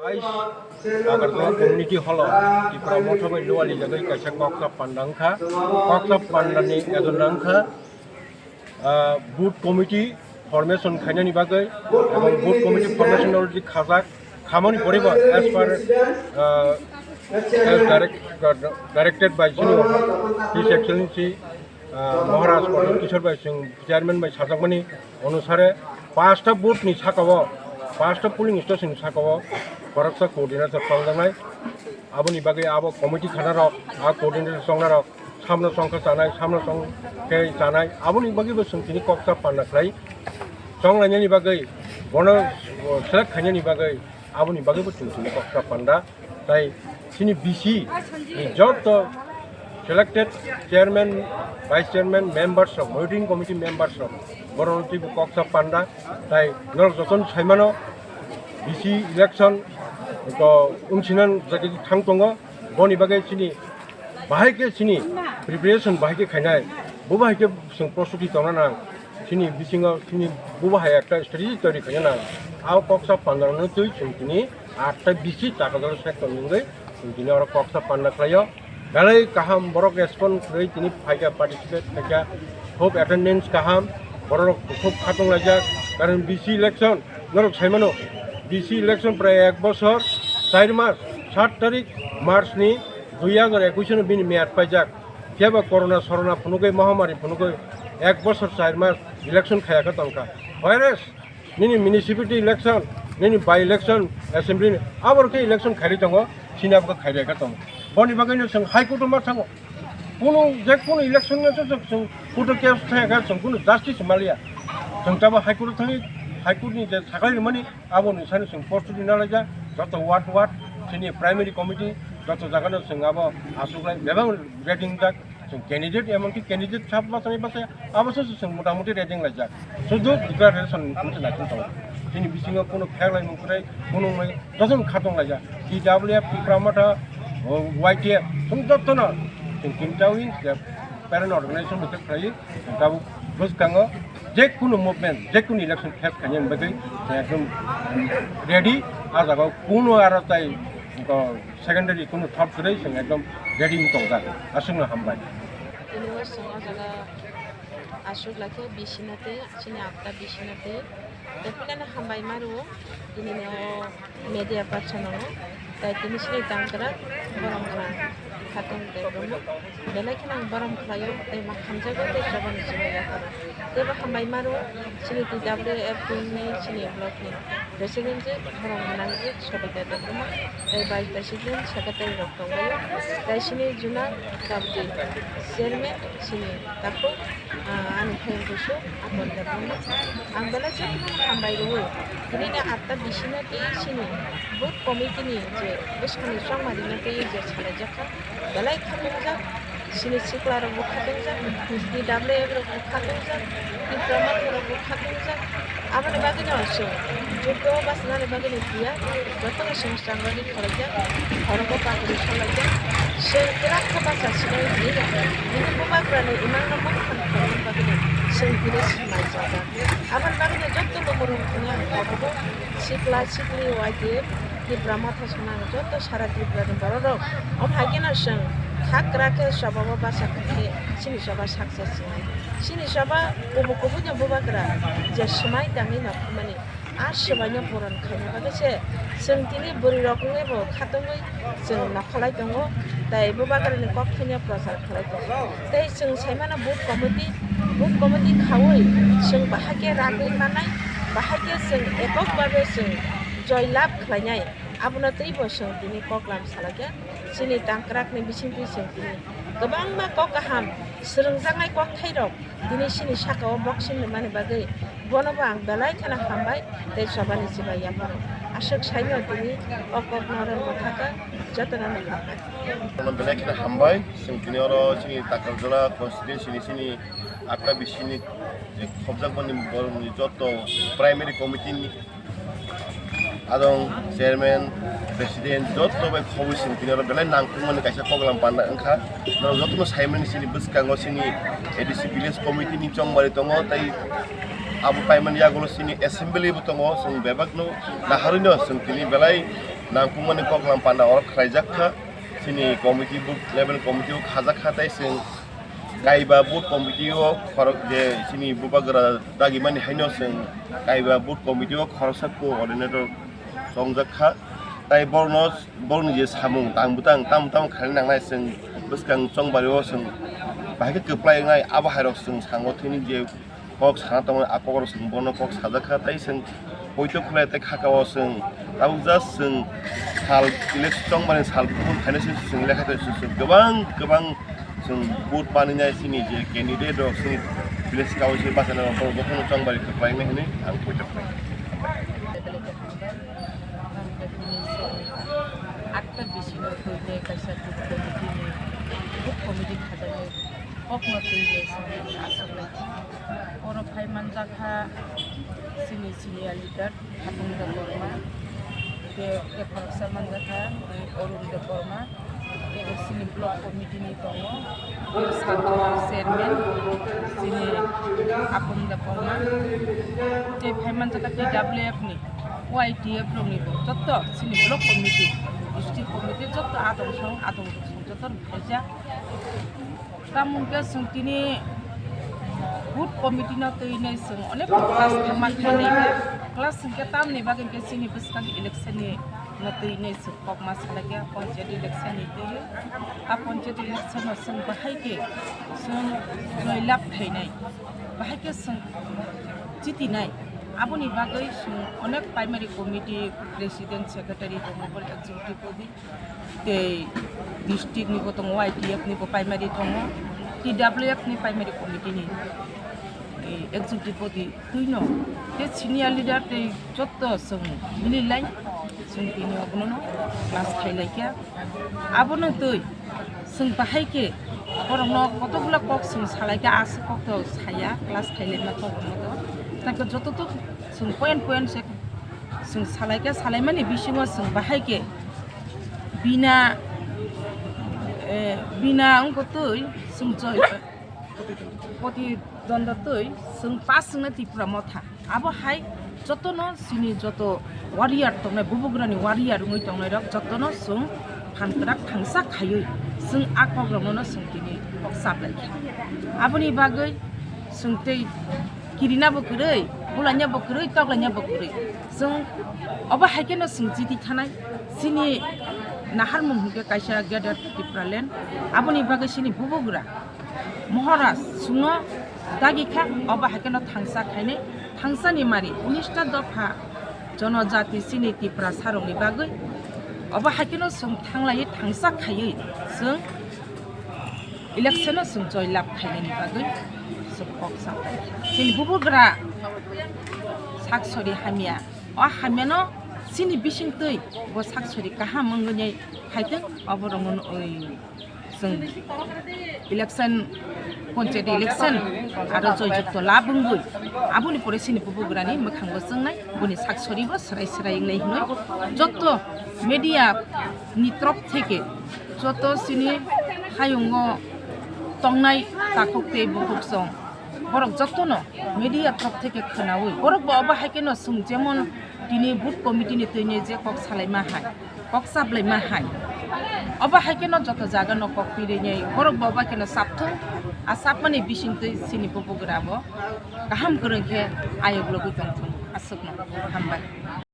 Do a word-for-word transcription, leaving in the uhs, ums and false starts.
Agartala Community Hall o Tipra Motha bai lualijagwi kaisa koksa panda wngkha. Koksa pandani agenda wngkha, ah, booth committee formation khainani bagwi, ebong booth committee formation already khajak, khamani poribo as per, ah, as direct, directed by Junior His Excellency, ah, Maharaj Pradyut Kishore bai chwng chairman bai sajakmani onusare, pasta booth ni saka o, pasta polling station ni saka o khoroksa coordinator chongjaknai. Aboni bagwi abo committee khanarok, a coordinator chongnarok samno chongkha chanai, samno chongkhe chanai, aboni bagwibo chwng tini koksa panda khlai chonglainani bagwi, bono select khainani bagwi, aboni bagwibo chwng tini koksa panda. Tai chini B C ni joto selected chairman, vice chairman, members rok, monitoring committee members rok, borok twibo koksa panda. Tai norok jotono saimano, B C election to wngsinan jagwi thang tongo, boni bagwi chini bahai khe chini preparation bahai khe khainai, bo bahai khe chwng prostuti tongna nang. Chini bisingo chini bubo hai ekta strategy toiri khaina nang. Abo koksa pandarokno twi chwng tini atta B C Takarjala sector ni wngwi chwng tini oro koksa panda khlaio. Belai kaham borok respond khwlwi tini phaikha, participate khaikha, khub attendance kaham, borok khub khatunglaijak. Karon B C election norok saimano, B C election prai ek bosor char mas, sat tarik March ni dui hajar ekush no bini meyad paijak. Phiya ba corona sorona phunugwi, mahamari phunugwi ek bosor char mas election khayakhe tongkha. Whereas nini municipality election, nini by election, assembly ni, abo khe election khairi tongo, chini abo khe khairi khe tongo. Boni bagwi no chwng High Court o ma thango. Kunu, je kunu election no chwng, chwng court o case thaya khe chwng kunu justice maliya. Chwng tabo High Court o thangwi, High Court ni je saklai rwmani, abo ni sani chwng post di nalaijak, joto ward ward, chini primary committee, joto jaga no chwng abo achuklai bebak ready wngjak. Chwng candidate, emonki candidate sab bachai bachai abo se chwng motamuti ready wngjak. Sudu declaration ni kunsa naising tongo. Chini bisingo kunu pheklai mung kwrwi, kunu mai dosen khatong laijak. T W F, Tipra Motha, o, Y T F, chwng jotono chwng tinta wing, parent organization bai khe khlai, tabuk bwskango je kunu movement, je kunu election face khainani bagwi ekdom ready. A jaga o kunu aro tai, o, secondary kunu thought kwrwi chwng ekdom ready wng tongjak. Aswkno hambai. Tini o chwng o jaga aswk lai khe B C no tei chini atta B C no tei tei philano hambai ma rwo. Tini o media person no tai tini chini tangkra borom gwnang khatong tei bomo belai kheno ang borom khlaio tei ma hamjago tei chobani chini yakaro teibo hambai ma rwo chini T W F ni chini block ni president je borom gwnang je Sobita Debbarma tei vice president secretary rok tongbaio tei chini juna kabdi chairman chini takhuk, ah, ani phaiyung busu Akon Debbarma. Ang belai jotono hambai rwo. Tini ni atta bisino tei chini booth committee ni je bwskangni chongmarino tei je salaijakha, belai khatungjak. Chini sikla rokbo khatungjak, T W F rokbo khatungjak, Tipra Motha rokbo khatungjak. Aboni bagwino chwng juddo bachinani bagwino phiya, jotono chwng chwng bagwi khwlaijak, khorokbo pagri salaijak. Chwng kwrak khe bacha sinai hinwi, bini bubagrani imangno mungkhan khlaina bagwino chwng tini sinai chajak. Aboni bagwino joto lukurok wngkha ang kobogo sikla sikli Y T F Tipra Motha swnang joto sara Tripura ni borok rok. Omo hai kheno chwng kha kwrak khe choba o bacha khe chini choba success wngnai. Chini choba kubuk kubui no bubagra je swmai tangwi no phaimani. A swbaino puron khaina bagwi se chwng tini bwrwi rok wngwi bo khatungwi chwng nokholai tongo, tei bubagrani kok thwngya prochar khlai tongo. Tei chwng saimano booth committee, booth committee khaui chwng bahai khe ragwi mannai, bahai khe chwng ekok babe chwng joy lab khlainai. Abono teibo chwng tini koklam salaikha. Chini tangkrakni bisingtwi chwng tini kwbangma kok kaham swrwngjaknai kokthairok tini chini saka-o boxing rwmani bagwi bonobo ang belai kheno hambai tei chobani chibai yapharo. Aswk saino tini o kokno rwngma thaka jotono hambai. Bono belai kheno hambai, chwng tini oro chini Takarjala constituency ni chini atta bisini khobjakmani borokni joto primary committee ni adong chairman, president, joto bai khobwi sing tini oro belai nangkukmani kaisa program panda wngkha. Norok jotono saimani chini bwskango chini A D C village committee ni chongmari tongo, tei abo paimani yagulo chini assembly bo tongo, chwng bebakno naharwino chwng tini belai Nangkukmani koklam panda oro khlaijak kha, chini committee, booth level committee o khajak kha, tei chwng kaiba booth committee o khorok je chini bubagra dagimani haino chwng kaiba booth committee o khoroksa coordinator chongjak kha, tei borokno, borokni je samung tang bwtang tamo tamo khaina nangnai chwng bwskang chongbario chwng bahai khe kwplai wngnai, abo hairok chwng sango thwini je kok sana tongo, a kokrok chwng bono kok sajak kha, tei chwng poito khulai tei khakao chwng tabuk just chwng sal election chongmani sal buphang phaina se chwng lekha tei chwng kwbang kwbang chwng vote paninai chini je candidate rok chini village council bachana rok borok jotono chongbai kwplai wngnai hwnwi ang poito khlai. Atta bisingo twi kaisa booth committee ni, booth committee khajaknai kokno twi aswk lai. Oro phai manjakha chini senior leader Hapung Debbarma, tei khoroksa manjakha Arun Debbarma, tei chini block committee ni tongo, chairman chini Hapung Debbarma, tei phai manjakha T W F ni, Y T F rokni bo joto chini block committee, district committee joto adong song, adong song joto khaijak. Tamo hwnkhe chwng tini booth committee no twi nai chwng onek class khe ma khainai khe, class hwnkhe tamni bagwi hwnkhe chini bwskang election ni no twi nai chwng kok ma salai khe panchayat election ni twi. A panchayat election no chwng bahai khe chwng joy lab khainai, bahai khe chwng jitinai. Aboni bagwi chwng onek primary committee president, secretary tongo, executive body. Tei district ni bo tongo, Y T F ni bo primary tongo, T W F ni primary committee ni, eh, executive body twi no. Tei senior leader tei joto chwng mili lai, chwng tini abono no class khai lai kha. Abono twi chwng bahai khe borok no kotokgwla kok chwng salai kha, aswk kok to saya, class khai lai ma kok no to. Tei joto to chwng point point se chwng salai kha, salaimani bisingo chwng bahai khe bina, eh, bina wngkha twi chwng choi, protidondwa twi chwng pass wngna Tipra Motha. Abo hai jotono chini joto warrior tongnai, bubagrani warrior wngwi tongnai rok jotono chwng phan kwrak thangsa khaiwi chwng a kok rokno chwng tini kok chaplai kha. Aboni bagwi chwng tei kirina bo kwrwi, bulaina bo kwrwi, toklaina bo kwrwi. Chwng obo hai kheno chwng chiti thanai, chini naharmung hwnkhe kaisa Greater Tipraland, aboni bagwi chini bubagra Maharaj chwngno dagi kha, obo hai kheno thangsa khainai, thangsani mari unis ta dopha jonojati chini Tiprasa rokni bagwi. Obo hai kheno chwng thanglaiwi thangsa khaiwi chwng election o chwng joy lab khainani bagwi chwng kok sapai kha. Chini bubagra sak sori hamya, o hamyano chini bisingtwi bo sak sori kaham wngwi phaitwng, obo rwngno oi chwng election, panchayat election aro joy jukto lab wngwi aboni pore chini bubagrani mwkhango chwngnai, boni sak soribo swrai swrai wngnai hinwi joto media ni torop theke joto chini hayungo tongnai takhuk tei bukhuksong borok jotono media torop theke khwnawi borok bo obo hai kheno chwng jemon tini booth committee ni twini je kok salaima hai, kok chaplaima hai, obo hai kheno joto jaga no kok pirinai borok bo obo kheno chapthung, a chapmani bisingtwi chini bubagra bo kaham kwrwng khe ayok logwi tongthung. Aswkno hambai.